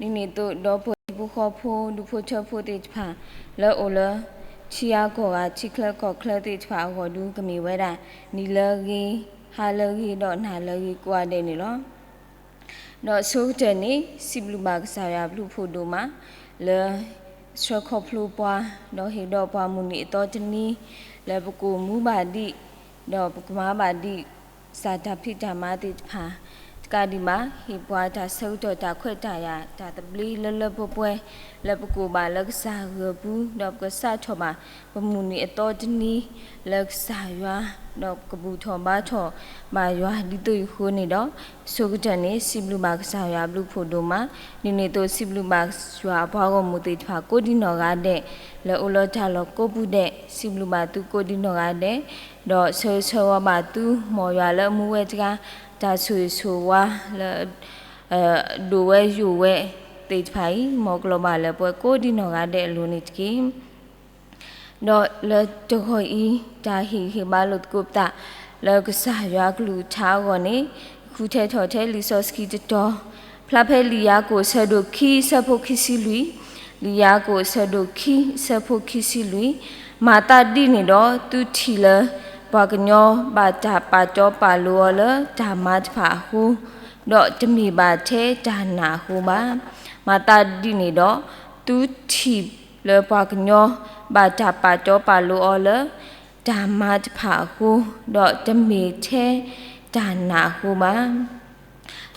ဒ်န့ၣ်အသိး ဒီပုၢ်ဝဲၢ်ဟံၣ်ဖိဃီဖိ ဒူဖိထၢဖိသ့ၣ်တဖၣ် လၢအိၣ်လၢ ထံဂၤကီၢ်ဂၤ ထံချၢကီၢ်ချၢသ့ၣ်တဖၣ်အဂီၢ်ဒု ကမ့ၢ်ဝဲဒၣ် နံၤလၢအဂ့ၤ, ဟါလၢအဂ့ၤ ဒီးနၤလၢအဂ့ၤကိးဂၤဒဲးန့ၣ်လီၤ. ဒီးဆိကတၢၢ်န့ၣ် စံးဘျုးဘၣ်ကစၢ်ယွၤအဘျုးအဖှိၣ်ဒိၣ်မး လၢ ဆှၢခီဖျိပှၤ ဒီးဟ့ၣ်ဒီးပှၤမုၢ်နံၤအသီတနံၤ လၢပကအိၣ်မူဘၣ်ဒံး ဒီးပကမၤဘၣ်ဒံး ကစၢ်တၢ်ဖံးတၢ်မၤသ့ၣ်တဖၣ် တကးဒံးဘၣ် ဟ့ၣ်ပှၤတၢ်ဆၢကတီၢ်တၢ်ခွဲးတၢ်ယာ် တၢ်သဘျ့လၢလၢပှဲၤပှဲၤ လၢပကအိၣ်ဘၣ်လၢကစၢ်ဂီၢ်ပူၤ ဒီးပကစးထီၣ်ဘၣ် ပမုၢ်နံၤအသီတနံၤ လၢကစၢ်ယွၤ ဒီးကဘူၣ်ထီၣ်ဘါထီၣ်ဘၣ်ယွၤဒ်သိးအံၤအဃိန့ၣ်ဒီး ဆိကတၢၢ်န့ၣ် စံးဘျုးဘၣ်ကစၢ်ယွၤအဘျုးအဖှိၣ်ဒိၣ်မး, ဒ်န့ၣ်အသိးစံးဘျုးဘၣ်ယွၤအပှၤဂီၢ်မုၢ်သ့ၣ်တဖၣ်ကိးဒံနီၢ်ဂၤဒဲး လၢအိၣ်လၢတၢ်လီၢ်ကိးပူၤဒဲး စံးဘျုးဘၣ်သုကိးဒံနီၢ်ဂၤဒဲး, ဒီးဆၢဂ့ၤဆၢဝါဘၣ်သု မ်ယွၤလၢအမူဝဲတဂၤ တၢ်ဆိၣ်ဂ့ၤဆိၣ်ဝါလၢ ဒိၣ်ဝဲယိာ်ဝဲသ့ၣ်တဖၣ်အံၤ မ်ကလီၤဘၣ်လၢပှဲၤကိးဒံနီၢ်ဂၤဒဲးအလိၤန့ၣ်တက့ၢ်. ဒီးလၢတဂီၤအံၤ တၢ်ဟ့ၣ်ဂံၢ်ဟ့ၣ်ဘါလိာ်သကိးပသး လၢကစၢ်ယွၤကလုၢ်ကထါအဂီၢ်န့ၣ် ဃုထၢထီၣ်ထဲလံာ်စီဆှံတတီၤ ဖျါဖဲလံာ်ယၤကိာ်အဆၢဒိၣ်ခံ အဆၢဖိခံဆံလွံၢ်, လံာ်ယၤကိာ်အဆၢဒိၣ်ခံ အဆၢဖိခံဆံလွံၢ်, မၤသးဒ်န့ၣ်ဒီး သုထံၣ်လၢ ပှၤကညီဘၣ်တၢ်ပာ်တီပာ်လိၤအီၤလၢတၢ်မၤတဖၣ်အဃိ, ဒီးတမ့ၢ်ဘၣ်ထဲတၢ်နာ်အဃိဘၣ်. မၤသးဒ်န့ၣ်ဒီး သုထံၣ်လၢပှၤကညီဘၣ်တၢ်ပာ်တီပာ်လိၤအီၤလၢ တၢ်မၤတဖၣ်အဃိ, ဒီးတမ့ၢ်ထဲတၢ်နာ်အဃိဘၣ်.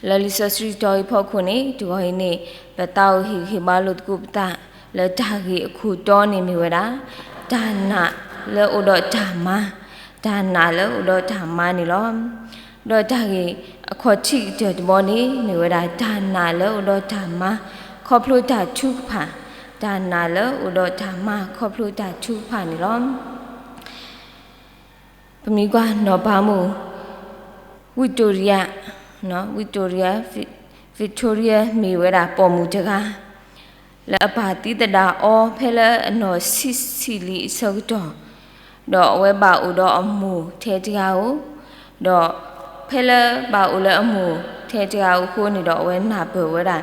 လၢလံာ်စီဆှံတီၤအံၤဖီခိၣ်န့ၣ် တဂီၤအံၤန့ၣ် ပသးအိၣ်ဟ့ၣ်ဂံၢ်ဟ့ၣ်ဘါလိာ်သကိးပသး လၢတၢ်ဂ့ၢ်အခိၣ်တီန့ၣ်မ့ၢ်ဝဲဒၣ် တၢ်နာ်လၢအိၣ်ဒီးတၢ်မၤ, တၢ်နာ်လၢအိၣ်ဒီးတၢ်မၤန့ၣ်လီၤ. ဒီးတၢ်ဂ့ၢ်အခီၣ်ထံးကတၢၢ်တဘီန့ၣ် မ့ၢ်ဝဲဒၣ် တၢ်နာ်လၢအိၣ်ဒီးတၢ်မၤ ခီဖျိတၢ်ထုကဖၣ်, တၢ်နာ်လၢအိၣ်ဒီးတၢ်မၤခီဖျိတၢ်ထုကဖၣ်န့ၣ်လီၤ. ပမ့ၢ်ကွၢ်နီၢ်ပၤမုၣ် Victoria, Victoria, Victoria မ့ၢ်ဝဲဒၣ်ပိာ်မုၣ်တဂၤ လၢအပၢ်သံသဒၣ်အီၤဖဲလၢအနီၢ်ဆံးဆံးလံအဆၢကတီၢ်, ဒီးအဝဲဘၣ်အိၣ်ဒီးအမိၢ်ထဲတဂၤဧိၤ, ဒီးဖဲလၢဘၣ်အိၣ်လၢအမိၢ်ထဲတဂၤဧိၤအဃိန့ၣ်ဒီး အဝဲနၢ်ပၢၢ်ဝဲဒၣ်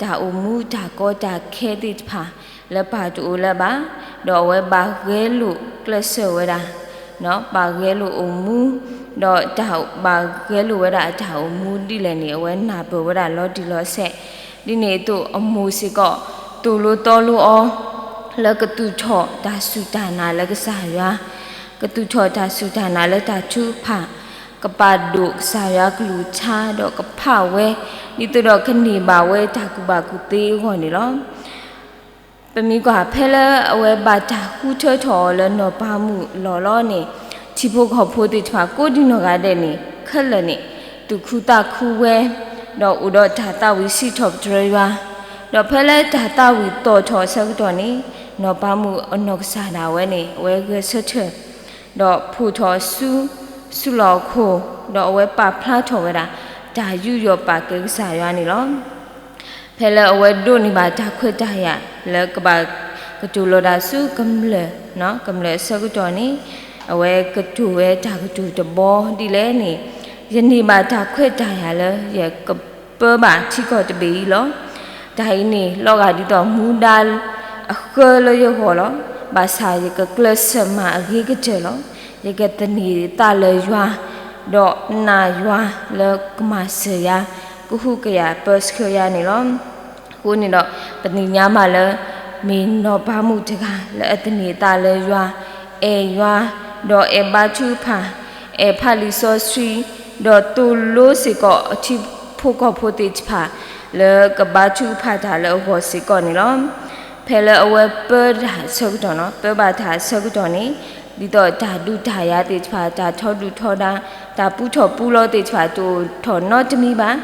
တၢ်အိၣ်မူတၢ်ကီတၢ်ခဲသ့ၣ်တဖၣ် လၢပၢ်တအိၣ်လၢၤဘၣ်, ဒီးအဝဲဘၣ်ဂဲၤလိာ်ကျဲးစၢးဝဲဒၣ် ဘၣ်ဂဲၤလိာ်အိၣ်မူ, ဒီးတၢ်ဘၣ်ဂဲၤလိာ်ဝဲဒၣ်အတၢ်အိၣ်မူဒ်လဲၣ်န့ၣ် အဝဲနၢ်ပၢၢ်ဝဲဒၣ်လီၤတံၢ်လီၤဆဲး, ဒ်န့ၣ်အသိးအမိၢ်စ့ၢ်ကီး သိၣ်လိသီလိအီၤ လၢကသူၣ်ထီၣ်တၢ်စူၢ်တၢ်နာ်လၢကစၢ်ယွၤ, ကသူၣ်ထီၣ်တၢ်စူၢ်တၢ်နာ်လၢတၢ်ထုကဖၣ်, ကပာ်ဒိၣ်ကစၢ်ယွၤကလုၢ်ကထါ ဒီးကဖးဝဲ ဒ်သိးဒီးကန့ၢ်ဘၣ်ဝဲတၢ်ကူၣ်ဘၣ်ကူၣ်သ့အဂီၢ်န့ၣ်လီၤ. ပမ့ၢ်ကွၢ်ဖဲလၢအဝဲဘၣ်တၢ်ဃုထၢထီၣ်အီၤလၢနီၢ်ပၤမုၣ်အလီၢ်လီၤန့ၣ်, ထံဖိကီၢ်ဖိသ့ၣ်တဖၣ်ကိးဒံနီၢ်ဂၤဒဲးန့ၣ် ခဲလၢာ်န့ၣ် သူၣ်ခုသးခုဝဲ, ဒီးအိၣ်ဒီးတၢ်သးဝံၣ်စံးထီၣ်ပတြၢၤယွၤ, ဒီးဖဲလၢတၢ်သးဝံၣ်သီၣ်ထီၣ်အဆၢကတီၢ်န့ၣ် နီၢ်ပၤမုၣ်အနီၢ်ကစၢ်ဒၣ်ဝဲန့ၣ် အဝဲဂဲၤဆၢထၢၣ် ဒီးဖှိၣ်ထီၣ်ဆူ ဆူလီၢ်အခိၣ်, ဒီးအဝဲပာ်ဖျါထီၣ်ဝဲဒၣ် တၢ်ယူးယီၣ်ပာ်ကဲကစၢ်ယွၤန့ၣ်လီၤ. ဖဲလၢအဝဲဒိးန့ၢ်ဘၣ်တၢ်ခွဲးတၢ်ယာ် လၢကဘၣ်ကတိၤလီၤဒၣ်ဆူကမျၢၢ်, ကမျၢၢ်အဆၢကတီၢ်န့ၣ် အဝဲကတိၤဝဲတၢ်ကတိၤတဘီဒ်လဲၣ်န့ၣ်, ယန့ၢ်ဘၣ်တၢ်ခွဲးတၢ်ယာ်လၢယကပၢဘၣ်ထံကီၢ်တဘ့ၣ်အံၤလီၤ. တၢ်အံၤန့ၣ် လီၤဂာ်ဒ်သိးမူဒါအဃၢလၢယဂီၢ်လီၤ. ဘၣ်ဆၣ်ယကကျဲးစၢးမၤအဂ့ၤကတၢၢ်လီၤ. ယကသန့ၤသးလၢယွၤ, ဒီးနာ်ယွၤလၢကမၤစၢၤယၤ, ကဟုကယာ်ပၢဆှၢယၤန့ၣ်လီၤ. အဃိန့ၣ်ဒီး ပသ့ၣ်ညါဘၣ်လၢ မ့ၢ်နီၢ်ပၤမုၣ်တဂၤလၢအသန့ၤသးလၢယွၤ, အဲၣ်ယွၤ, ဒီးအဲၣ်ဘါထုကဖၣ်, အဲၣ်ဖးလံာ်စီဆှံ, ဒီးသိၣ်လိစ့ၢ်ကီးအထံဖိကီၢ်ဖိသ့ၣ်တဖၣ် လၢကဘါထုကဖၣ်တၢ်လၢအဂီၢ်စ့ၢ်ကီးန့ၣ်လီၤ. ဖဲလၢအဝဲပၢတၢ်အဆၢကတီၢ်န့ၣ်, ပၢဘၣ်တၢ်အဆၢကတီၢ်န့ၣ်, ဒ်သိးတၢ်ဒုးတၢ်ယၤသ့ၣ်တဖၣ်, တၢ်ထီဒုၣ်ထီဒါ, တၢ်ပူထီၣ်ပူလီၤသ့ၣ်တဖၣ် တအိၣ်ထီၣ်နီတမံၤဘၣ်.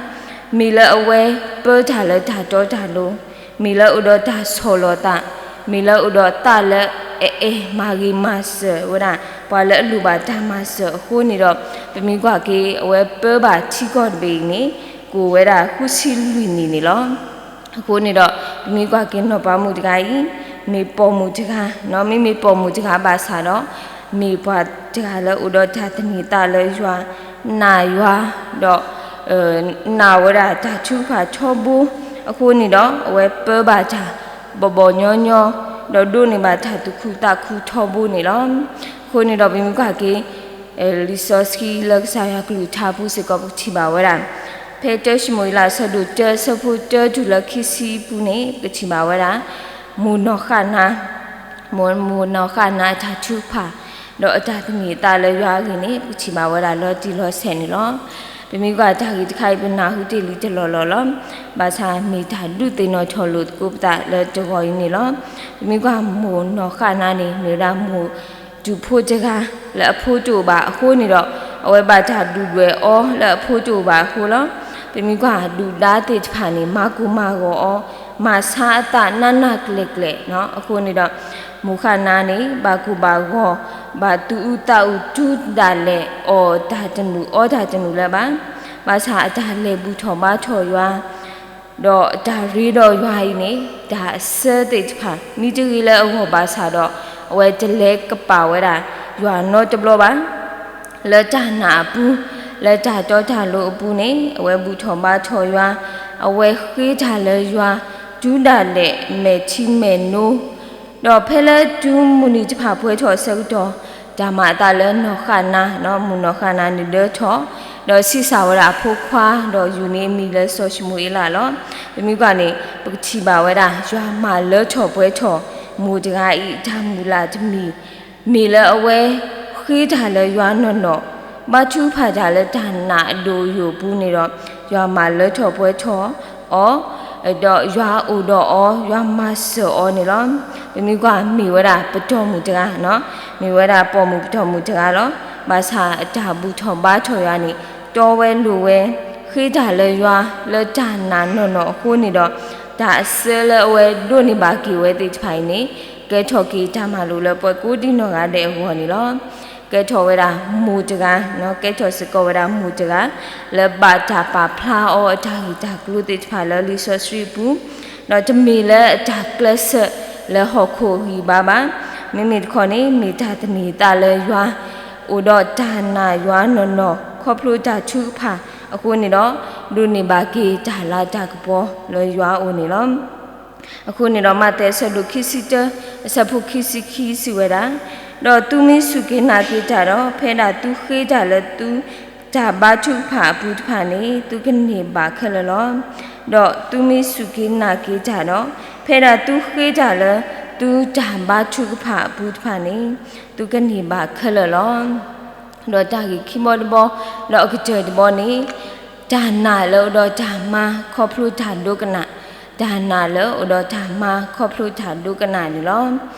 မ့ၢ်လၢအဝဲပၢတၢ်လၢတၢ်တီတၢ်လိၤ, မ့ၢ်လၢအအိၣ်ဒီးတၢ်ဆီၣ်လီၤသး, မ့ၢ်လၢအအိၣ်ဒီးသးလၢအအဲၣ်မၤဂ့ၤမၤစၢၤဝဲဒၣ် ပှၤလၢအလိၣ်ဘၣ်တၢ်မၤစၢၤအဃိန့ၣ်ဒီး, ပမ့ၢ်ကွၢ်က့ၤ အဝဲပၢဘၣ်ထံကီၢ်တဘ့ၣ်အံၤန့ၣ် ကအိၣ်ဝဲဒၣ်ဃုဆံလွံၢ်နံၣ်န့ၣ်လီၤ. အဃိန့ၣ်ဒီး ပမ့ၢ်ကွၢ်က့ၤနီၢ်ပၤမုၣ်တဂၤအံၤ, မ့ၢ်ပိာ်မုၣ်တဂၤ, မ့မ့ၢ်ပိာ်မုၣ်တဂၤဘၣ်ဆၣ်ဒီး, မ့ၢ်ပှၤတဂၤလၢအိၣ်ဒီးတၢ်သန့ၤသးလၢယွၤ, နာ်ယွၤ, ဒီး နာ်ဝဲဒၣ်တၢ်ထုကဖၣ်ထီဘိ, အဃိန့ၣ်ဒီး အဝဲပၢဘၣ်တၢ်ဘီၣ်ဘီၣ်ညီညီ, ဒီးဒိးန့ၢ်ဘၣ်တၢ်သူၣ်ခုသးခုထီဘိန့ၣ်လီၤ. အဃိန့ၣ်ဒီးပမ့ၢ်ကွၢ်က့ၤ လံာ်စီဆှံလၢကစၢ်ယွၤကလုၢ်ကထါပူၤစ့ၢ်ကီး ပကထံၣ်ဘၣ်ဝဲဒၣ် ဖဲတၢၡမူၤအ့လးအဆၢဒိၣ်တၢအဆၢဖိတၢတုၤလၢခံဆံပူၤန့ၣ် ပကထံၣ်ဘၣ်ဝဲဒၣ် မိၢ်နီၢ်ဃၣ်နါ မိၢ်နီၢ်ဃၣ်နါအတၢ်ထုကဖၣ် ဒီးအတၢ်သန့ၤအသးလၢယွၤအဂ့ၢ်န့ၣ် ပကထံၣ်ဘၣ်ဝဲဒၣ်လီၤတံၢ်လီၤဆဲးန့ၣ်လီၤ. ပမ့ၢ်ကွၢ်တၢ်ဂ့ၢ်တခါအံၤ ပနၢ်ဟူတ့ၢ်လံတလီၢ်လီၢ်လီၤ. ဘၣ်ဆၣ်မ့ၢ်တၢ်ဒုးသ့ၣ်နီၣ်ထီၣ်လိာ်သကိးပသးလၢတဂီၤအံၤန့ၣ်လီၤ. ပမ့ၢ်ကွၢ်မိၢ်နီၢ်ဃၣ်နါန့ၣ် မ့ၢ်ဝဲဒၣ်မိၢ်တူၢ်ဖိတဂၤ လၢအဖိတအိၣ်ဘၣ်အဃိန့ၣ်ဒီး အဝဲဘၣ်တၢ်ဒုၣ်ဒွဲၣ်အီၤလၢအဖိတအိၣ်ဘၣ်အဃိလီၤ. ပမ့ၢ်ကွၢ်ဒုၣ်ဒါသ့ၣ်တဖၣ်န့ၣ် မၤကိၢ်မၤဂီၤအီၤ, မၤဆါအသးနးနးကျဲၤကျဲၤအဃိန့ၣ်ဒီး မိၢ်ဃၣ်နါန့ၣ် ဘၣ်ကိၢ်ဘၣ်ဂီၤ, ဘၣ်သူၣ်အုးသးအုး တုၤဒၣ်လဲာ်အီၣ်တၢ်တနုာ်အီတၢ်တနုာ်လၢၤဘၣ်. ဘၣ်ဆၣ်အတၢ်လဲၤဘူၣ်ထီၣ်ဘါထီၣ်ယွၤ ဒီးတၢ်ရ့ဒီးယွၤအံၤန့ၣ် တၢ်အစၢသ့ၣ်တဖၣ် မ့ၢ်တဂ့ၤလၢအဂီၢ်ဘၣ်ဆၣ်ဒီး အဝဲတလဲၤကပာ်ဝဲဒၣ်ယွၤနီတဘျီဘၣ်. လၢတၢ်နာ်အပူၤ, လၢတၢ်တီတၢ်လိၤအပူၤန့ၣ် အဝဲဘူၣ်ထီၣ်ဘါထီၣ်ယွၤ, အဝဲဃ့တၢ်လၢယွၤ တုၤဒၣ်လဲာ်မဲာ်ထံမဲာ်နိ ဒီးဖဲလၢတုၤမုၢ်နံၤတဖၣ်ပှဲၤထီၣ်အဆၢကတီၢ်, တၢ်မၤအသးလၢနီၢ်ဃၣ်နါ, မိၢ်နီၢ်ဃၣ်နါန့ၣ်ဒၢထီၣ်, ဒီးဆံးစၢ်ဝဲဒၣ်အဖိခွါ, ဒီးယုၢ်န့ၢ်အမံၤလၢစီၤၡမူၤအ့လးလီၤ. ပမ့ၢ်ကွၢ်န့ၣ် ပကထံၣ်ဘၣ်ဝဲဒၣ် ယွၤမၤလၢထီၣ်ပှဲၤထီၣ် မိၢ်တဂၤအံၤအတၢ်မုၢ်လၢ်တမံၤ, မ့ၢ်လၢအဝဲဃ့တၢ်လၢယွၤနီၢ်နီၢ်, ဘါထုကဖၣ်တၢ်လၢတၢ်နာ်အဒိၣ်အယိာ်အပူၤန့ၣ်ဒီး ယွၤမၤလၢထီၣ်ပှဲၤထီၣ်အီၤ ဒီးယွၤအိၣ်ဒီးအီၤ, ယွၤမၤစၢၤအီၤန့ၣ်လီၤ. ပမ့ၢ်ကွၢ်မ့ၢ်ဝဲဒၣ်ပတီၢ်မုၢ်တဂၤ, မ့ၢ်ဝဲဒၣ်ပိာ်မုၣ်ပတီၢ်မုၢ်တဂၤလီၤ. ဘၣ်ဆၣ်အတၢ်ဘူၣ်ထီၣ်ဘါထီၣ်ယွၤန့ၣ် တီဝဲလိၤဝဲ, ဃ့တၢ်လၢယွၤ လၢတၢ်နာ်နီၢ်နီၢ်အဃိန့ၣ်ဒီး တၢ်အစၢလၢအဝဲဒိးန့ၢ်ဘၣ်က့ၤဝဲသ့ၣ်တဖၣ်အံၤန့ၣ် ကဲထီၣ်က့ၤတၢ်မၤလိာ်လၢပှၤကိးဒံနီၢ်ဂၤဒဲးအဂီၢ်န့ၣ်လီၤ. ကဲထီၣ်ဝဲဒၣ်မိၢ်တဂၤ, ကဲထီၣ်စ့ၢ်ကီးဝဲဒၣ်မိၢ်တဂၤ လၢဘၣ်တၢ်ပာ်ဖျါအီၤအတၢ်ဂ့ၢ်တၢ်ကျိၤသ့ၣ်တဖၣ်လၢလံာ်စီဆှံအပူၤ, ဒီးတမ့ၢ်လၢအတၢ်ကျဲးစၢးလၢဟီၣ်ခိၣ်အဂံၢ်ဘါဘၣ်. မ့မ့ၢ်တခီန့ၣ် မ့ၢ်တၢ်သန့ၤအသးလၢယွၤ, အိၣ်ဒီးတၢ်နာ်ယွၤနီၢ်နီၢ် ခီဖျိတၢ်ထုကဖၣ်အဃိန့ၣ်ဒီး ဒိးန့ၢ်ဘၣ်က့ၤတၢ်လၤတၢ်ကပီၤလၢယွၤအအိၣ်န့ၣ်လီၤ. အဃိန့ၣ်ဒီး မးသဲအဆၢဒိၣ်ခံဆံတၢ အဆၢဖိခံဆံခံစံးဝဲဒၣ်, ဒီးသုမ့ၢ်စူၢ်က့ၤနာ်က့ၤတၢ်ဒီး ဖဲဒၣ်သုဃ့တၢ်လၢသုတၢ်ဘါထုကဖၣ်အပူၤတဖၣ်န့ၣ် သုကန့ၢ်ဘၣ်ခဲလၢာ်လီၤ. ဒီးသုမ့ၢ်စူၢ်က့ၤနာ်က့ၤတၢ်ဒီး ဖဲဒၣ်သုဃ့တၢ်လၢသုတၢ်ဘါထုကဖၣ်အပူၤတဖၣ်န့ၣ် သုကန့ၢ်ဘၣ်ခဲလၢာ်လီၤ. ဒီးတၢ်ဂ့ၢ်ခံဘီတဘီ ဒီးအကတၢၢ်တဘီန့ၣ် တၢ်နာ်လၢအအိၣ်ဒီးတၢ်မၤ ခီဖျိတၢ်ဒိကနၣ်, တၢ်နာ်လၢအအိၣ်ဒီးတၢ်မၤ ခီဖျိတၢ်ဒိကနၣ်န့ၣ်လီၤ.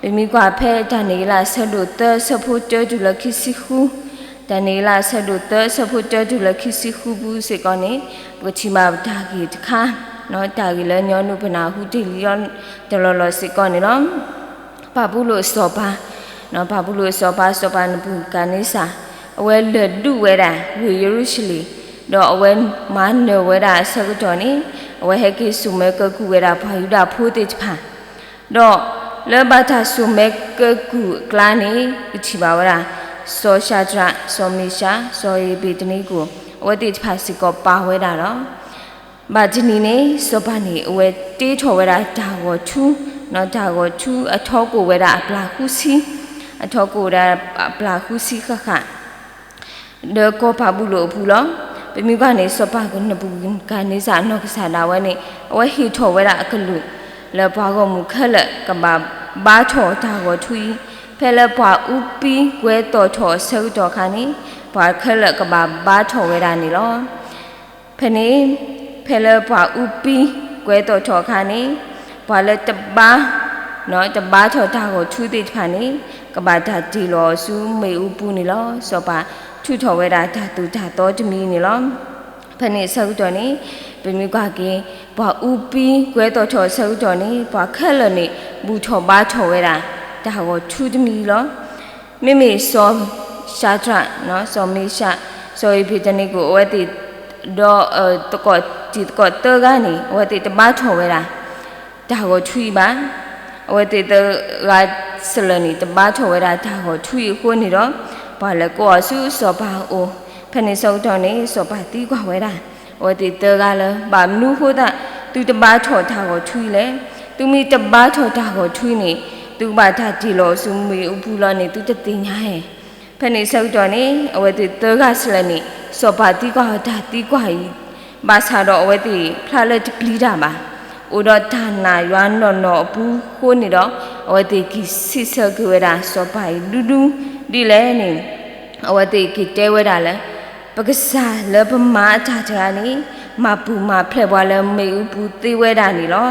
ပမ့ၢ်ကွၢ်ဖဲတၢ်န့ၣ်အ့လးအဆၢဒိၣ်သၢ အဆၢဖိတၢတုၤလၢခံဆံဃု, တၢ်န့ၣ်အ့လးအဆၢဒိၣ်သၢ အဆၢဖိတၢတုၤလၢခံဆံဃုပူၤစ့ၢ်ကီးန့ၣ် ပကထံၣ်ဘၣ်တၢ်ဂ့ၢ်တခါ, တၢ်ဂ့ၢ်လၢညီနုၢ်ပနၢ်ဟူတ့ၢ်လံတလီၢ်လီၢ်စ့ၢ်ကီးန့ၣ်လီၤ. ပၢ်ပူၤလိာ်အစီၤပၤ, ပၢ်ပူၤလိာ်အစီၤပၤ စီၤပၤနဘူၤခၣ်နံစၢ်, အဝဲလၢၢ်ဒုးဝဲဒၣ်ဝ့ၢ်ယရူၤၡလ့ၣ်, ဒီးအဝဲမၤနၢၤဝဲဒၣ်အဆၢကတီၢ်န့ၣ် အဝဲဟဲက့ၤစိာ်မၢကၢကုၢ်ဝဲဒၣ်ပှၤယူဒၤဖိသ့ၣ်တဖၣ်, ဒီးလၢဘၣ်တၢ်စိာ်မၢကၢကုၢ်အကျါန့ၣ် ပထံၣ်ဘၣ်ဝဲဒၣ် စီၤၡၤဒြး, စီၤမ့ၡး, စီၤအ့းဘ့းတနံကိၣ်, အဝဲသ့ၣ်တဖၣ်စ့ၢ်ကီးပာ်ဝဲဒၣ်လီၤ. ဘၣ်တနံၤန့ၣ် စီၤပၤန့ၣ် အဝဲတ့ထီၣ်ဝဲဒၣ်တၢ်ဂီၤထူ, တၢ်ဂီၤထူအထီကိၣ်ဝဲဒၣ်အပျၢ်ဃုဆံ, အထီကိၣ်ဝဲဒၣ်အပျၢ်ဃုဆံဃၣ်ဃၣ် ဒီးကီၢ်ပၢ်ပူၤလိာ်အပူၤလီၤ. ပမ့ၢ်ကွၢ်န့ၣ် စီၤပၤနဘူၤခၣ်နံစၢ်အနီၢ်ကစၢ်ဒၣ်ဝဲန့ၣ် အဝဲဟ့ၣ်ထီၣ်ဝဲဒၣ်အကလုၢ် လၢပှၤဂီၢ်မုၢ်ခဲလၢာ်ကဘၣ်ဘါထီၣ်တၢ်ဂီၤထူအံၤ, ဖဲလၢပှၤအူပံကွဲၤသီၣ်ထီၣ်အဆၢကတီၢ်အခါန့ၣ် ပှၤခဲလၢာ်ကဘၣ်ဘါထီၣ်ဝဲဒၣ်န့ၣ်လီၤ. ဖဲန့ၣ် ဖဲလၢပှၤအူပံကွဲၤသီၣ်ထီၣ်အခါန့ၣ် ပှၤလၢတဘါ တဘါထီၣ်တၢ်ဂီၤထူသ့ၣ်တဖၣ်န့ၣ် ကဘၣ်တၢ်တ့ၢ်လီၤအီၤဆူမ့ၣ်အူပူၤန့ၣ်လီၤ. စီၤပၤထုးထီၣ်ဝဲဒၣ်တၢ်သိၣ်တၢ်သီတမံၤန့ၣ်လီၤ. ဖဲန့ၣ်အဆၢကတီၢ်န့ၣ် ပမ့ၢ်ကွၢ်က့ၤ ပှၤအူပံကွဲၤသီၣ်ထီၣ်အဆၢကတီၢ်န့ၣ် ပှၤခဲလၢာ်န့ၣ် ဘူၣ်ထီၣ်ဘါထီၣ်ဝဲဒၣ် တၢ်ဂီၤထူတမံၤလီၤ. မ့မ့ၢ်စီၤၡၤဒြး, စီၤမ့ၡး, စီၤအ့းဘ့းတနံကိၣ် အဝဲသ့ၣ် ဒီး သကိးတံၤသကိးသၢဂၤန့ၣ် အဝဲသ့ၣ်တဘါထီၣ်ဝဲဒၣ် တၢ်ဂီၤထူအံၤဘၣ်. အဝဲသ့ၣ်သၢဂၤစလၢာ်န့ၣ် တဘါထီၣ်ဝဲဒၣ်တၢ်ဂီၤထူအံၤအဃိန့ၣ်ဒီး ပှၤလဲၤကိးအီၤဆူစီၤပၤအအိၣ်. ဖဲန့ၣ်အဆၢကတီၢ်န့ၣ် စီၤပၤသံကွၢ်ဝဲဒၣ် အဝဲသ့ၣ်သၢဂၤလၢ ဘၣ်မနုၤအဃိသတး သုတဘါထီၣ်တၢ်ဂီၤထွံလဲၣ်. သုမ့ၢ်တဘါထီၣ်တၢ်ဂီၤထွံန့ၣ် သုကဘၣ်တၢ်တ့ၢ်လီၤဆူမ့ၣ်အူပူၤလီၤန့ၣ် သုတသ့ၣ်ညါဧါ. ဖဲန့ၣ်ဆၢကတီၢ်န့ၣ် အဝဲသ့ၣ်သၢဂၤစလဲၣ်န့ၣ် စီၤပၤသံကွၢ်အီၤတၢ်သံကွၢ်အံၤ ဘၣ်ဆၣ်ဒီးအဝဲသ့ၣ်ဖျါလၢတပျံၤတၢ်ဘၣ်. အိၣ်ဒီးတၢ်နာ်ယွၤနီၢ်နီၢ်အပူၤအဃိန့ၣ်ဒီး အဝဲသ့ၣ်က့ၤစံးဆၢက့ၤဝဲဒၣ်စီၤပၤအံၤဒူဒူ ဒ်လဲၣ်န့ၣ် အဝဲသ့ၣ်က့ၤတဲဝဲဒၣ်လၢ ပကစၢ်လၢပမၤအတၢ်တဂၤန့ၣ် မၤပူၤမၤဖျဲးပှၤလၢမ့ၣ်အူပူၤသ့ဝဲဒၣ်န့ၣ်လီၤ.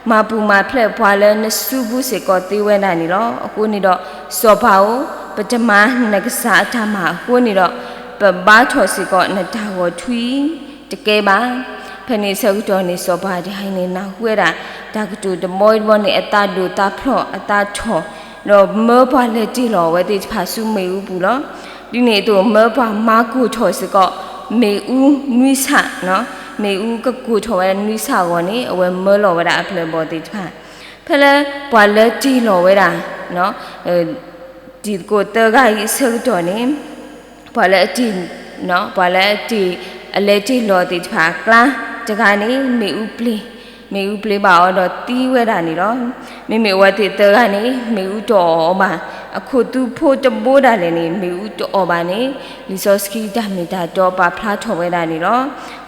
မၤပူၤမၤဖျဲးပှၤလၢနစုပူၤစ့ၢ်ကီးသ့ဝဲဒၣ်န့ၣ်လီၤ. အဃိန့ၣ်ဒီး စီၤပၤဧၢ, ပတမၤနကစၢ်အတၢ်မၤအဃိန့ၣ်ဒီး ပဘါထီၣ်စ့ၢ်ကီးနတၢ်ဂီၤထွံတကဲဘၣ်. ဖဲန့ၣ်ဆၢကတီၢ်န့ၣ် စီၤပၤတဂၤအံၤန့ၣ် နၢ်ဟူဝဲဒၣ် တၢ်ကတိၤတဘီတဘီန့ၣ် အသးဒိၣ်သးဖျိး အသးထီၣ်, ဒီးမၢပှၤလဲၤတ့ၢ်လီၤအဝဲသ့ၣ်တဖၣ်ဆူမ့ၣ်အူပူၤလီၤ. ဒ်န့ၣ်အသိး မၢပှၤမၤကိၢ်ထီၣ်စ့ၢ်ကီး မ့ၣ်အူနွံဆၣ်, မ့ၣ်အူကကိၢ်ထီၣ်ဝဲနွံဆၣ်အဂီၢ်န့ၣ် အဝဲမၢလီၤဝဲဒၣ်အပျဲၢ်အဘီၣ်သ့ၣ်တဖၣ် ဖဲလၢပှၤလဲၤတ့ၢ်လီၤဝဲဒၣ် တံၤသကိးသၢဂၤအံၤအဆၢကတီၢ်န့ၣ် ပှၤလၢအတ့ၢ်, ပှၤလၢအတ့ၢ်, အလဲၤတ့ၢ်လီၤသ့ၣ်တဖၣ်အကျါတဂၤန့ၣ် မ့ၣ်အူပျ့ၤ, မ့ၣ်အူပျ့ၤဘၣ်အီၤဒီးသံဝဲဒၣ်န့ၣ်လီၤ. မ့မ့ၢ်အဝဲသ့ၣ်သၢဂၤန့ၣ် မ့ၣ်အူတအီၣ်အီၤဘၣ်. အခိၣ်သူဖိတဘိဒၣ်လဲာ်န့ၣ် မ့ၣ်အူတအီၣ်ဘၣ်န့ၣ် လံာ်စီဆှံတၢ်မ့ၢ်တၢ်တီပာ်ဖျါထီၣ်ဝဲဒၣ်န့ၣ်လီၤ.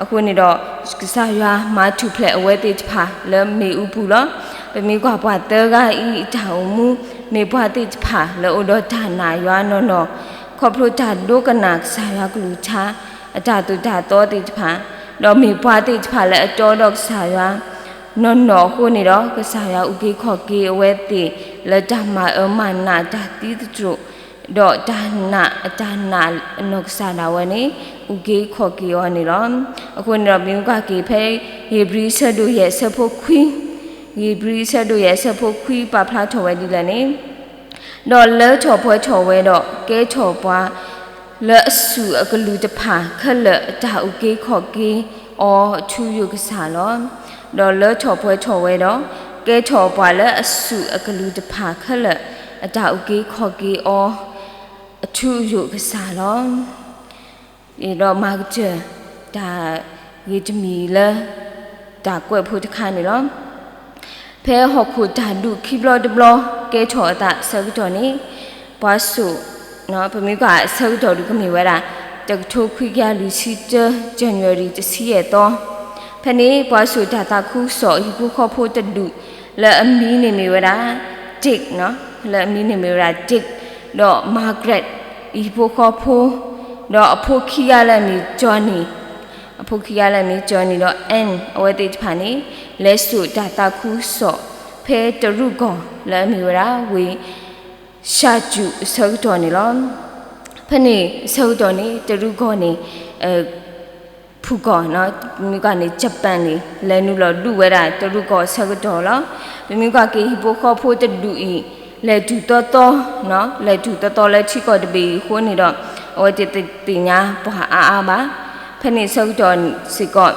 အဃိန့ၣ်ဒီး ကစၢ်ယွၤမၤထူၣ်ဖျဲးအဝဲသ့ၣ်တဖၣ်လၢမ့ၣ်အူပူၤလီၤ. ပမ့ၢ်ကွၢ်ပှၤသၢဂၤအံၤအတၢ်အိၣ်မူ မ့ၢ်ပှၤသ့ၣ်တဖၣ်လၢအိၣ်ဒီးတၢ်နာ်ယွၤနီၢ်နီၢ်, ခီဖျိတၢ်ဒိကနၣ်ကစၢ်ယွၤကလုၢ်ကထါ အတၢ်သိၣ်တၢ်သီသ့ၣ်တဖၣ်, ဒီးမ့ၢ်ပှၤသ့ၣ်တဖၣ်လၢအတီဒီးကစၢ်ယွၤ နီၢ်နီၢ်အဃိန့ၣ်ဒီး ကစၢ်ယွၤအုၣ်က့ၤခီၣ်က့ၤအဝဲသ့ၣ်လၢတၢ်မၤအၢမၤနးတၢ်သံသတြိာ်, ဒီးတၢ်နာ်အတၢ်နာ်အနီၢ်ကစၢ်ဒၣ်ဝဲန့ၣ် အုၣ်က့ၤခီၣ်က့ၤအီၤန့ၣ်လီၤ. အဃိန့ၣ်ဒီး ပမ့ၢ်ကွၢ်က့ၤဖဲ ဧ့ၤဘြံၤအဆၢဒိၣ်ယဲၢ်အဆၢဖိခွံ, ဧ့ၤဘြံၤအဆၢဒိၣ်ယဲၢ်အဆၢဖိခွံ ပာ်ဖျါထီၣ်ဝဲဒ်လဲၣ်န့ၣ် ဒီးလၢထီၣ်ပှဲၤထီၣ်ဝဲဒီး ကဲထီၣ်ပှၤ လၢအစူၢ်အကလုၢ်တဖၣ်ခဲလၢာ် အတၢ်အုၣ်က့ၤခီၣ်က့ၤအီၤ အထူအယိာ်ကစၢ်လီၤ. ဒီးလၢထီၣ်ပှဲၤထီၣ်ဝဲဒီး ကဲထီၣ်ပှၤလၢအစူၢ်အကလုၢ်တဖၣ်ခဲလၢာ် အတၢ်အုၣ်က့ၤခီၣ်က့ၤအီၤ အထူအယိာ်ကစၢ်လီၤ. ဒီးမၤကတၢၢ် တၢ်ဂ့ၢ်တမံၤလၢ တၢ်ကွဲးဖိတခါန့ၣ်လီၤ. ဖဲဟီၣ်ခိၣ်တၢ်ဒူၣ်ခံဘျီတဘျီ ကဲထီၣ်အသးဆၢကတီၢ်န့ၣ် ပှၤစိာ်, ပမ့ၢ်ကွၢ်ဆၢကတီၢ်ဒုးကမ့ၢ်ဝဲဒၣ် တကထိခွံကယၤလွံၢ်ဆံတၢ January တဆံယဲၢ်သီ, ဖဲန့ၣ် ပှၤစိာ်တၢ်သးခုကစီၣ် ဟံၣ်ဖိဃီဖိတဒူၣ် လၢအမံၤန့ၣ်မ့ၢ်ဝဲဒၣ် Dick, လၢအမံၤန့ၣ်မ့ၢ်ဝဲဒၣ် Dick ဒီး Margaret အဟံၣ်ဖိဃီဖိ, ဒီးအဖိခံဂၤလၢအမ့ၢ် Johnny, အဖိခံဂၤလၢအမ့ၢ် Johnny ဒီး Anne အဝဲသ့ၣ်တဖၣ်န့ၣ် လဲၤစိာ်တၢ်သးခုကစီၣ် ဖဲတရူးကီၢ်လၢအမ့ၢ်ဝဲဒၣ် ဝ့ၢ် ရှၤစူး အဆၢကတီၢ်န့ၣ်လီၤ. ဖဲန့ၣ်အဆၢကတီၢ်န့ၣ် တရူးကီၢ်န့ၣ် ဖုၣ်ကီၢ်, မ့ၢ်ကွၢ်န့ၣ် Japan န့ၣ် လဲၤနုာ်လီၤဒုးဝဲဒၣ်တရူးကီၢ်အဆၢကတီၢ်လီၤ. ပမ့ၢ်ကွၢ်က့ၤဟံၣ်ဖိဃီဖိတဒူၣ်အံၤ လဲၤတုၤသီသီ, လဲၤတုၤသီသီလၢထံကီၢ်တဘ့ၣ်အံၤအဃိန့ၣ်ဒီး အဝဲသ့ၣ်တသ့ၣ်ညါပှၤအါအါဘၣ်. ဖဲန့ၣ်အဆၢကတီၢ်စ့ၢ်ကီး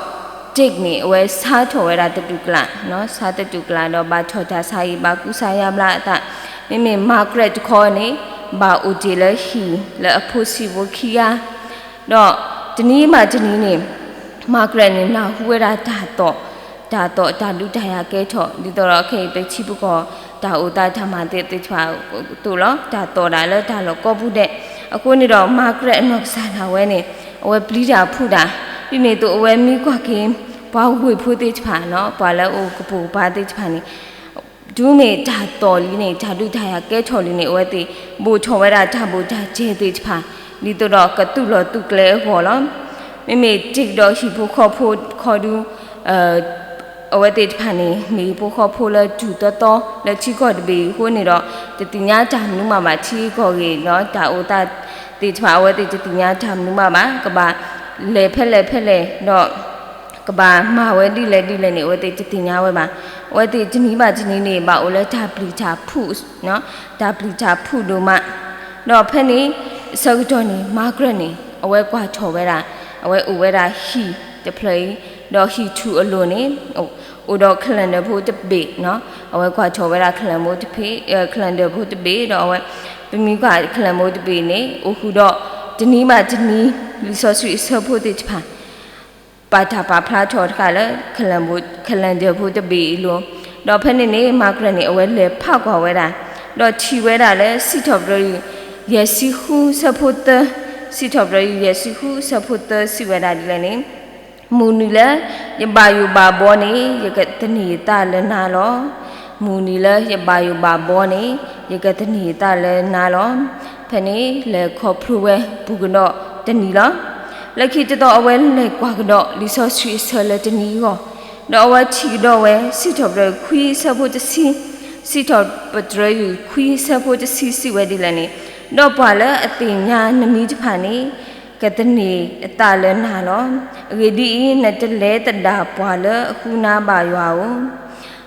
Dick န့ၣ် အဝဲဆါထီၣ်ဝဲဒၣ်သတူၢ်ကလာ်, ဆါသတူၢ်ကလာ်ဒီးဘၣ်ထီၣ်တၢ်ဆါအံၤ ဘၣ်ကူစါယါဘျါအသး, မ့မ့ၢ် Margaret တခီန့ၣ် ဘၣ်အိၣ်တ့ၢ်လၢဟံၣ်လၢအဖိဆံးဖိခံဂၤ ဒီးတနံၤဘၣ်တနံၤန့ၣ် Margaret န့ၣ် နၢ်ဟူဝဲဒၣ်တၢ်သီၣ်, တၢ်သီၣ်တၢ်ဒုးတၢ်ယၤကဲထီၣ် ဒ်သိးဒီးခဲအံၤပထံပကီၢ် တၢ်အိၣ်သးတၢ်မၤသ့ၣ်တဖၣ်အသိးလီၤ. တၢ်သီၣ်ဒၣ်လၢတၢ်လီၢ်ကိးပူၤဒဲး, အဃိန့ၣ်ဒီး Margaret အနီၢ်ကစၢ်ဒၣ်ဝဲန့ၣ် အဝဲပျံၤတၢ်ဖုးတၢ်, ဒ်န့ၣ်အသိးအဝဲမ့ၢ်ကွၢ်က့ၤ ပှၤဝ့ၢ်ဖိသ့ၣ်တဖၣ်န့ၣ် ပှၤလၢအအိၣ်ကပိာ်ကပၤသ့ၣ်တဖၣ်န့ၣ် တုၤမ့ၢ်တၢ်သီၣ်လံန့ၣ် တၢ်ဒုးတၢ်ယၤကဲထီၣ်လံန့ၣ် အဝဲသ့ၣ် ဘိၣ်ထီၣ်ဝဲဒၣ်တၢ်ဘိၣ်တၢ်စဲၤသ့ၣ်တဖၣ် ဒ်သိးဒီးကသူၣ်လီၤသူၣ်ကျဲအဂီၢ်လီၤ. မ့မ့ၢ် Dick ဒီးဟံၣ်ဖိဃီဖိခီဒု အဝဲသ့ၣ်တဖၣ်န့ၣ် မ့ၢ်ဟံၣ်ဖိဃီဖိလၢတုၤသီသီလၢထံကီၢ်တဘ့ၣ်အံၤအဃိန့ၣ်ဒီး တသ့ၣ်ညါတၢ်မနုၤမးဘၣ် ထံဂ့ၢ်ကီၢ်ဂ့ၢ်ဒီးတၢ်အိၣ်သးသ့ၣ်တဖၣ် အဝဲသ့ၣ်တသ့ၣ်ညါတၢ်မနုၤမးဘၣ် ကဘၣ်လဲၤဖဲလဲၣ်ဖဲလဲၣ်ဒီး ကဘၣ်မၤဝဲဒ်လဲၣ်ဒ်လဲၣ်န့ၣ် အဝဲသ့ၣ်တသ့ၣ်ညါဝဲဘၣ်. အဝဲသ့ၣ်တနံၤဘၣ်တနံၤန့ၣ် ဘၣ်အိၣ်လၢတၢ်ပျံၤတၢ်ဖုး, တၢ်ပျံၤတၢ်ဖုးဒိၣ်မး, ဒီးဖဲန့ၣ် အဆၢကတီၢ်န့ၣ် Margaret န့ၣ် အဝဲကွၢ်ထီၣ်ဝဲဒၣ် အဝဲအိၣ်ဝဲဒၣ်ဟံၣ်တဖျၢၣ်အံၤ, ဒီးဟံၣ်ထူၣ်အလိၤန့ၣ် အိၣ်ဒီး calendar ဖိတဘ့ၣ်, အဝဲကွၢ်ထီၣ်ဝဲဒၣ် calendar ဖိတဘ့ၣ်, calendar ဖိတဘ့ၣ်ဒီးအဝဲ ပမ့ၢ်ကွၢ် calendar ဖိတဘ့ၣ်န့ၣ် အိၣ်ဃုာ်ဒီး တနံၤဘၣ်တနံၤ လံာ်စီဆှံအဆၢဖိသ့ၣ်တဖၣ် ပာ်တၢ်ပာ်ဖျါထီၣ်တဃာ်လၢ calendar ဖိတဘ့ၣ်အံၤအလိၤ, ဒီးဖဲန့ၣ်န့ၣ် Margaret န့ၣ် အဝဲလဲၤဖးကွၢ်ဝဲဒၣ်, ဒီးထံၣ်ဝဲဒၣ်လၢ စံးထီၣ်ပတြၢၤ ယဲၢ်ဆံဃု ဆၢဖိသၢ, စံးထီၣ်ပတြၢၤ ယဲၢ်ဆံဃု ဆၢဖိသၢ စံးဝဲဒၣ်ဒ်လဲၣ်န့ၣ်, မုၢ်နံၤလၢယဘၣ်ယိၣ်ဘၣ်ဘီန့ၣ် ယကသန့ၤယသးလၢနၤလီၤ. မုၢ်နံၤလၢယဘၣ်ယိၣ်ဘၣ်ဘီန့ၣ် ယကသန့ၤယသးလၢနၤလီၤ. ဖဲန့ၣ်လဲၤခီဖျိဝဲပူၤကဒီးတနံၤလီၤ. လၢခံတသီအဝဲလဲၤကွၢ်ကဒီးလံာ်စီဆှံအဆၢလၢတနံၤအဂီၢ်, ဒီးအဝဲထံၣ်ကဒီးဝဲ စံးထီၣ်ပတြၢၤခွံဆၢဖိတဆံ, စံးထီၣ်ပတြၢၤခွံဆၢဖိတဆံ စံးဝဲဒ်လဲၣ်န့ၣ်, ဒီးပှၤလၢအသ့ၣ်ညါနမံၤတဖၣ်န့ၣ် ကသန့ၤအသးလၢနၤလီၤ. အဂ့ၢ်ဒ်အံၤ, နတလဲၤသဒၣ်ပှၤလၢအဃုနၤဘၣ်ယွၤဧိၤ.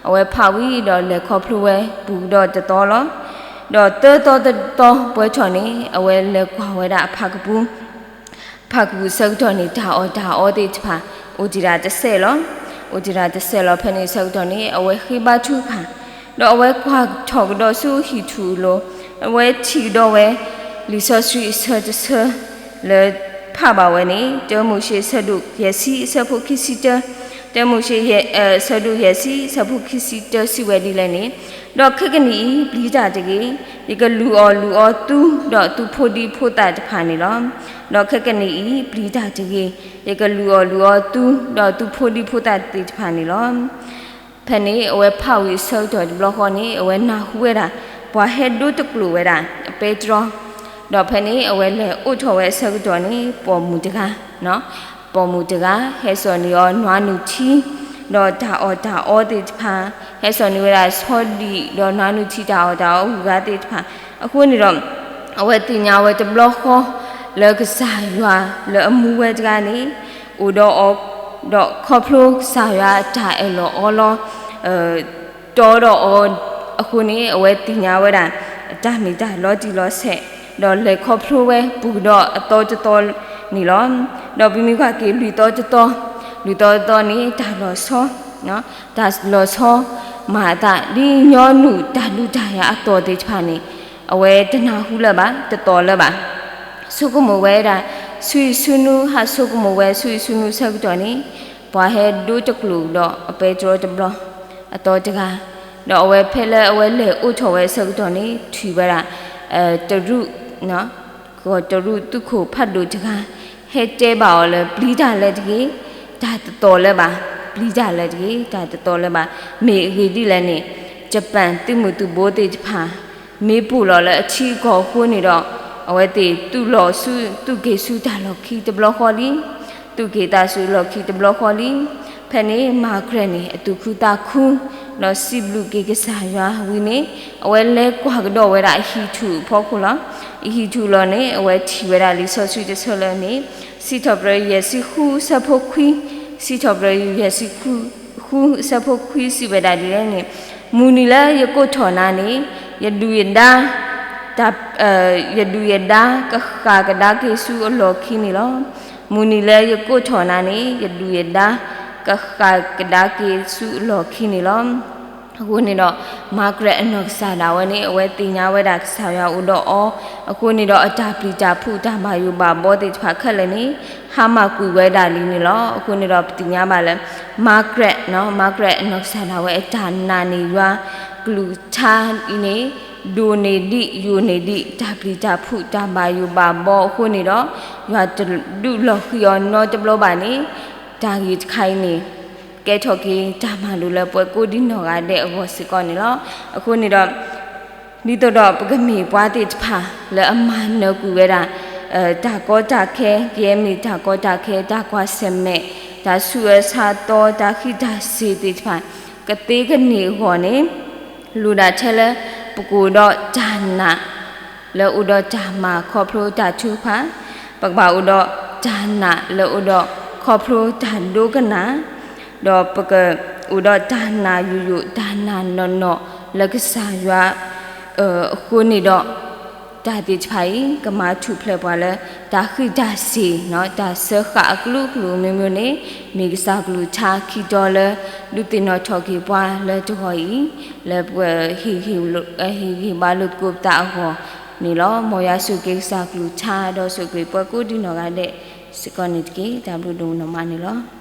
အဝဲဖးဝံၤဒီးလဲၤခီဖျိဝဲပူၤကဒီးတသီလီၤ. ဒီးသၢသီတသီပှဲၤထီၣ်န့ၣ် အဝဲလဲၤကွၢ်ဝဲဒၣ်အဖၣ်ကပူၤ, ဖၣ်ကပူၤဆၢကတီၢ်န့ၣ် တၢ်အီၣ်တၢ်အီသ့ၣ်တဖၣ် အိၣ်တ့ၢ်ဒၣ်တစဲးလီၤ. အိၣ်တ့ၢ်ဒၣ်တစဲးလီၤ. ဖဲန့ၣ်ဆၢကတီၢ်န့ၣ် အဝဲဃ့ဘါထုကဖၣ်, ဒီးအဝဲကွၢ်ထီၣ်ကဒီးဆူဟံၣ်ထူၣ်အလိၤ, အဝဲထံၣ်ကဒီးဝဲ လံာ်စီဆှံအဆၢတဆၢ လၢဖးဘၣ်ဝဲန့ၣ် တၢမိၤၡ့အဆၢဒိၣ်ယဲၢ်ဆံအဆၢဖိခံဆံတၢ, တၢမိၤၡ့အဆၢဒိၣ်ယဲၢ်ဆံအဆၢဖိခံဆံတၢ စံးဝဲဒ်လဲၣ်န့ၣ်, ဒီးခဲကနံၣ်အံၤပျံၤတၢ်တဂ့ၤ, ယကလုၢ်အီၣ်လုၢ်အီသု ဒီးသုဖိဒံဖိသၣ်တဖၣ်န့ၣ်လီၤ. ဒီးခဲကနံၣ်အံၤပျံၤတၢ်တဂ့ၤ, ယကလုၢ်အီၣ်လုၢ်အီသု ဒီးသုဖိဒံဖိသၣ်သ့ၣ်တဖၣ်န့ၣ်လီၤ. ဖဲန့ၣ်အဝဲဖးဝံၤအဆၢကတီၢ်တဘျီဃီန့ၣ် အဝဲနၢ်ဟူဝဲဒၣ် ပှၤဟဲဒိတကျိာ်ဝဲဒၣ် အပဲတြီ, ဒီးဖဲန့ၣ်အဝဲလဲၤအိးထီၣ်ဝဲအဆၢကတီၢ်န့ၣ် ပိာ်မုၣ်တဂၤ, ပိာ်မုၣ်တဂၤ ဟဲစိာ်န့ၢ်အီၤနွားနုၢ်ထံ, ဒီးတၢ်အီၣ်တၢ်အီသ့ၣ်တဖၣ်, ဟဲစိာ်န့ၢ်ဝဲဒၣ်ဆီဒံၣ် ဒီးနွားနုၢ်ထံ တၢ်အီၣ်တၢ်အီအဂၤသ့ၣ်တဖၣ်, အဃိန့ၣ်ဒီး အဝဲသ့ၣ်ညါဝဲတဘျီဃီ လၢကစၢ်ယွၤလၢအမူဝဲတဂၤန့ၣ် အိၣ်ဒီးအီၤ, ဒီးခီဖျိကစၢ်ယွၤအတၢ်အၢၣ်လီၤအီလီၤ တီဒီးအီၤအဃိန့ၣ် အဝဲသ့ၣ်ညါဝဲဒၣ် အတၢ်မ့ၢ်တၢ်လီၤတံၢ်လီၤဆဲး, ဒီးလဲၤခီဖျိဝဲပူၤကဒီးအသီတသီန့ၣ်လီၤ. ဒီးပမ့ၢ်ကွၢ်က့ၤလွံၢ်သီတသီ, လွံၢ်သီတသီန့ၣ် တၢ်လီၤဆီ, တၢ်လီၤဆီ မၤအသး ဒ်ညီနုၢ်တၢ်ဒုးတၢ်ယၤအသီၣ်သ့ၣ်တဖၣ်န့ၣ် အဝဲတနၢ်ဟူလၢၤဘၣ်, တသီၣ်လၢၤဘၣ်. ဆိကမိၣ်ဝဲဒၣ် ဆူအံၤဆူနု ဟးဆိကမိၣ်ဝဲဆူအံၤဆူနုဆၢကတီၢ်န့ၣ် ပှၤဟဲဒိတကျိာ်ဒီးအပဲတြီတဘျီ အသီတဂၤ, ဒီးအဝဲဖဲလၢအဝဲလဲၤအိးထီၣ်ဝဲဆၢကတီၢ်န့ၣ် ထံၣ်ဝဲဒၣ် တရူး, ကီၢ်တရူးသုးခိၣ်ဖးဒိၣ်တဂၤ ဟဲတဲဘၣ်အီၤလၢ ပျံၤတၢ်လၢၤတဂ့ၤ, တၢ်တသီၣ်လၢၤဘၣ်, ပျံၤတၢ်လၢၤတဂ့ၤ, တၢ်တသီၣ်လၢၤဘၣ်. မ့ၢ်အဂ့ၢ်ဒ်လဲၣ်န့ၣ် ယပၣ်သုးမုၢ်သုးဘိသ့ၣ်တဖၣ် မ့ၢ်ပိာ်လီၤလၢအထံအကီၢ်အဃိန့ၣ်ဒီး အဝဲသ့ၣ်သုးလီၤဆူ သုးက့ၤဆူတၢ်လီၢ်ခံတဘျီဃီလံ, သုးက့ၤသးဆူလီၢ်ခံတဘျီဃီလံ. ဖဲန့ၣ် Margaret န့ၣ် အသူၣ်ခုသးခု ဒီးစံးဘျုးက့ၤကစၢ်ယွၤဝံၤန့ၣ် အဝဲလဲၤကွၢ်ကဒီးဝဲဒၣ်အဟံၣ်ထူၣ်အဖီခိၣ်လီၤ. အဟံၣ်ထူၣ်လီၤန့ၣ် အဝဲထံၣ်ဝဲဒၣ်လံာ်စီဆှံတဆၢလၢန့ၣ် စံးထီၣ်ပတြၢၤယဲၢ်ဆံဃုဆၢဖိခွံ, စံးထီၣ်ပတြၢၤယဲၢ်ဆံဃုဆၢဖိခွံ စံးဝဲဒၣ်ဒ်လဲၣ်န့ၣ်, မုၢ်နံၤလၢယကိးထီၣ်နၤန့ၣ် ယဒုၣ်ယဒါ တၢ်, ယဒုၣ်ယဒါကဃၣ်ကဒါက့ၤဆူအလီၢ်ခံန့ၣ်လီၤ. မုၢ်နံၤလၢယကိးထီၣ်နၤန့ၣ် ယဒုၣ်ယဒါကဃၣ်ကဒါက့ၤဆူအလီၢ်ခံန့ၣ်လီၤ. အဃိန့ၣ်ဒီး Margaret အနီၢ်ကစၢ်ဒၣ်ဝဲန့ၣ် အဝဲသ့ၣ်ညါဝဲဒၣ်ကစၢ်ယွၤအိၣ်ဒီးအီၤ, အဃိန့ၣ်ဒီးအတၢ်ပျံၤတၢ်ဖုးတၢ်ဘၣ်ယိၣ်ဘၣ်ဘီသ့ၣ်တဖၣ်ခဲလၢာ်န့ၣ် ဟါမၢ်ကွံာ်ဝဲဒၣ်လံန့ၣ်လီၤ. အဃိန့ၣ်ဒီးပသ့ၣ်ညါဘၣ်လၢ Margaret, Margaret အနီၢ်ကစၢ်ဒၣ်ဝဲအတၢ်နာ်န့ၢ်ယွၤ ကလုၢ်ကထါအံၤန့ၣ် ဒိၣ်န့ၢ်ဒံးယိာ်န့ၢ်ဒံး တၢ်ပျံၤတၢ်ဖုးတၢ်ဘၣ်ယိၣ်ဘၣ်ဘီအဃိန့ၣ်ဒီး ယွၤတဒုးလီၤဃံၤအီၤနီတဘျီဘၣ်န့ၣ် တၢ်ဂ့ၢ်တခါအံၤန့ၣ် ကဲထီၣ်က့ၤတၢ်မၤလိာ်လၢပှၤကိးဒံနီၢ်ဂၤဒဲးအဂီၢ်စ့ၢ်ကီးန့ၣ်လီၤ. အဃိန့ၣ်ဒီး ဒ်သိးဒီးပကမ့ၢ်ပှၤသ့ၣ်တဖၣ် လၢအမၤနၢၤကွံာ်ဝဲဒၣ် တၢ်ကီတၢ်ခဲ, ကယဲၢ်မ့ၢ်တၢ်ကီတၢ်ခဲ, တၢ်ကွၢ်ဆၢၣ်မဲာ်, တၢ်ဆူးအၢဆါသီ, တၢ်ဃံးတၢ်စ့ၤသ့ၣ်တဖၣ် ကသ့ကန့ၢ်အဂီၢ်န့ၣ် လိၣ်ဒၣ်ထဲလၢ ပကအိၣ်ဒီးတၢ်နာ် လၢအိၣ်ဒီးတၢ်မၤခီဖျိတၢ်ထုကဖၣ်, ပကဘၣ်အိၣ်ဒီးတၢ်နာ်လၢအိၣ်ဒီးခီဖျိတၢ်ဒိကနၣ်, ဒီးပကအိၣ်ဒီးတၢ်နာ်ယိာ်ယိာ် တၢ်နာ်နီၢ်နီၢ်လၢကစၢ်ယွၤအဃိန့ၣ်ဒီး တၢ်သ့ၣ်တဖၣ်အံၤ ကမၤထူၣ်ဖျဲးပှၤလၢ တၢ်ဃံးတၢ်စ့ၤ, တၢ်စၢဃာ်အကလုာ်ကလုာ်မ့ၢ်မ့ၢ်န့ၣ် မ့ၢ်ကစၢ်ကလုၢ်ကထါခံတီၤလၢ ဒုးသ့ၣ်နီၣ်ထီၣ်က့ၤပှၤလၢတဂီၤအံၤ လၢပဟ့ၣ်ဂံၢ်ဟ့ၣ်ဘါလိာ်သကိးပသးအဂီၢ်န့ၣ်လီၤ. မ်ယွၤဆိၣ်ဂ့ၤက့ၤကစၢ်ကလုၢ်ကထါ ဒီးဆိၣ်ဂ့ၤပှၤကိးဒံနီၢ်ဂၤဒဲးစ့ၢ်ကီးန့ၣ်တက့ၢ်. တၢ်ဘျုးဒိၣ်မးန့ၣ်လီၤ.